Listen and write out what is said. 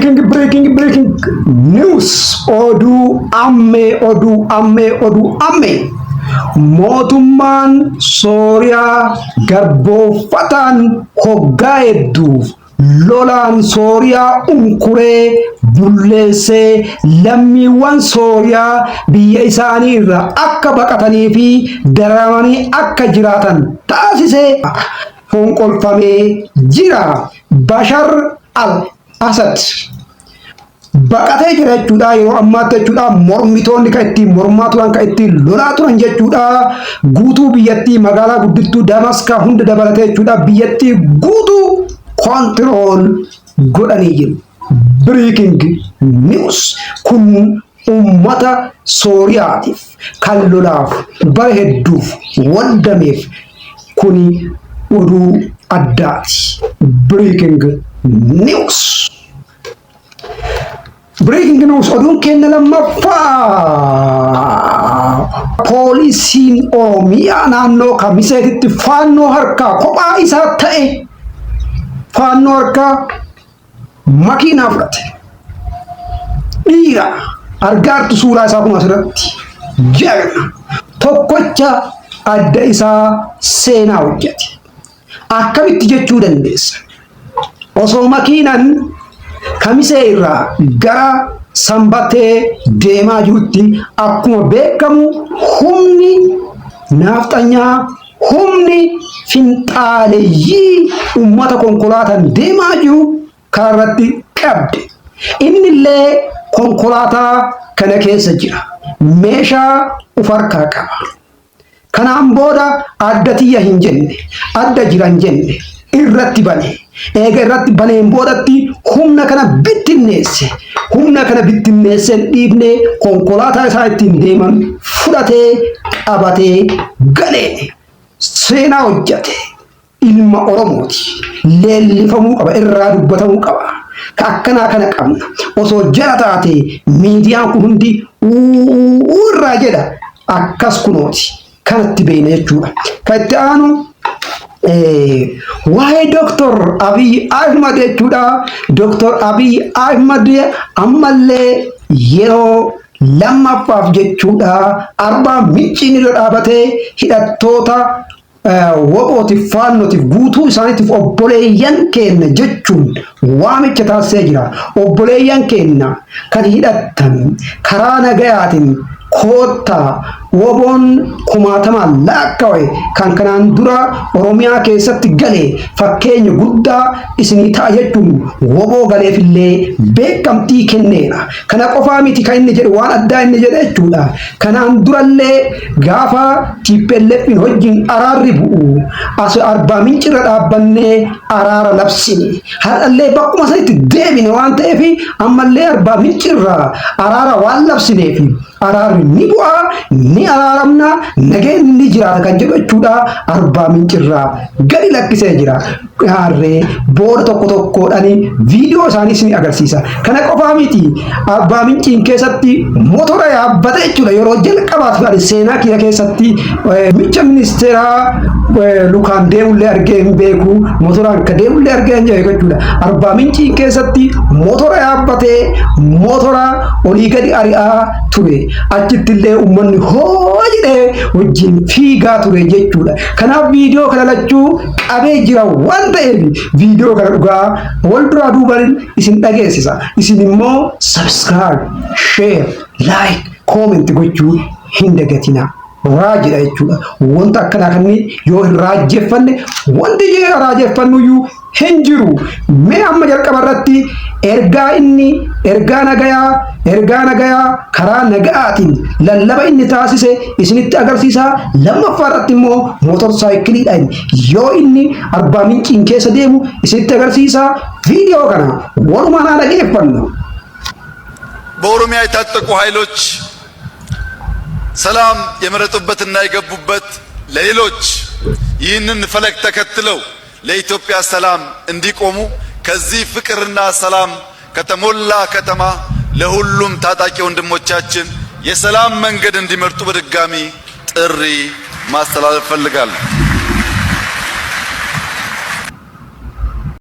Breaking, breaking, breaking news! Oduu ammee, oduu ammee, oduu ammee! Mootummaan Sooriyaa garbooffataan hoggaa hedduuf lolaan Sooriyaa unkuree bulleessee, lammiiwwan Sooriyaa biyya isaanii irraa akka baqatanii fi dararamanii akka jiraatan taasisee fonqolfamee jira. Bashar al-Asad baqatee jira jechuudha. Yeroo ammaatti jechuudha, mormitoonni kan ittiin mormaa turan, kan ittiin lolaa turan jechuudha, guutuu biyyattii, magaalaa guddittuu Damaskaa hunda dabalatee jechuudha, biyyattii guutuu control godhanii jiru. Breaking news kun ummata Sooriyaatiif kan lolaaf bara hedduuf waddameef kuni oduu addaati. Breaking news. Breaking news, oduun keenya lammaffaa, poolisiin Oromiyaa naannoo Kamiseetitti Faannoo harkaa kophaa isaa ta'e, Faannoo harkaa makiinaa fudhate. Dhiira argaartu suuraa isaa kun asirratti jagna tokkocha adda isaa seenaa hojjete. Akkamitti jechuu dandeessa? Osoo makiinaan Kamisee irraa gara Sanbatee deemaa jirutti, akkuma beekamu humni naafxanyaa, humni finxaaleeyyii ummata konkolaataan deemaa jiru karaa irratti qabde. Inni illee konkolaataa kana keessa jira. Meeshaa uf harkaa qaba. Kanaan booda adda tiyya hin jenne, adda jira hin jenne, irratti bane. Eega irratti baneen boodatti humna kana bittinneesse. Humna kana bittinneessee dhiifnee konkolaataa isaa ittiin deeman fudhatee qabatee galee seenaa hojjate. Ilma Oromooti. Leellifamuu qaba, irraa dubbatamuu qaba. Ka akkanaa kana qabna. Osoo jara taate miidiyaan kun hundi uu irraa jedha. Akkas kunooti. Kanatti beekna jechuudha. Kan itti aanu waa'ee Dooktor Abiy Ahmad jechuudha. Dooktor Abiy Ahmad ammallee yeroo lammaffaaf jechuudha, Arbaa Minciin irra dhaabatee hidhattoota WBOtiif, Faannootiif, guutuu isaaniitiif obboleeyyan keenya jechuun waamicha taasisee jira. Obboleeyyan keenya kan hidhattan karaa nagayaatiin koottaa, WBOn kumaatamaan laakkawe kan kanaan dura Oromiyaa keessatti gale fakkeenya guddaa isinii ta'a jechuun WBO galeefillee beekamtii kenneera. Kana qofaa miti kan inni jedhu, waan addaa inni jedhe jechuudha. Kanaan durallee gaafa TPLFin wajjin araarri bu'u as Arbaa Mincirra dhaabbannee araara labsine. Har'allee bakkuma sanitti deebine waan ta'eef, ammallee Arbaa Mincirra araara waan labsineef araarri ni bu'a, ni araaramna, nageenyi ni jiraata kan jedhu jechuudha. Arbaa Mincirraa gadi lakkisee jira. Harree booda tokko tokkodhaan viidiyoo isaanii isin agarsiisa. Kana qofaa miti, Arbaa Minciin keessatti motora yaabbate jechuudha. Yeroo jalqabaaf ani seenaa kiyya keessatti micha ministeeraa lukaan deemullee argee hin beeku, motoraan ka deemullee argee hin beeku jechuudha. Arbaa Minciin keessatti motora yaabbatee motora olii gadi ari'aa ture. Achitti illee uummanni hoo jedhee wajjin fiigaa ture jechuudha. Kanaaf viidiyoo kana lachuu qabee jira waan ta'eef, viidiyoo kana dhugaa wal duraa duubaan isin dhageessisa. Isin immoo subscribe, share, like, comment gochuu hin dagatinaa. Raajidha jechuudha. Wanta akkanaa kanneen yoo hin raajeffanne wanti raajeffannuyyuu hin jiru. Mee amma jalqaba irratti ergaa inni ergaa nagayaa, ergaa nagayaa karaa nagayaatiin lallaba inni taasise isinitti agarsiisa. Lammaffaa irratti immoo mootorsaayikiliidhaan yoo inni Arbaa Minciin keessa deemu isinitti agarsiisa. Viidiyoo kana walumaan haa dhageeffannu. በኦሮሚያ የታጠቁ ኃይሎች ሰላም የመረጡበትና የገቡበት ለሌሎች ይህንን ፈለግ ተከትለው ለኢትዮጵያ ሰላም እንዲቆሙ ከዚህ ፍቅርና ሰላም ከተሞላ ከተማ ለሁሉም ታጣቂ ወንድሞቻችን የሰላም መንገድ እንዲመርጡ በድጋሚ ጥሪ ማስተላለፍ እፈልጋለሁ።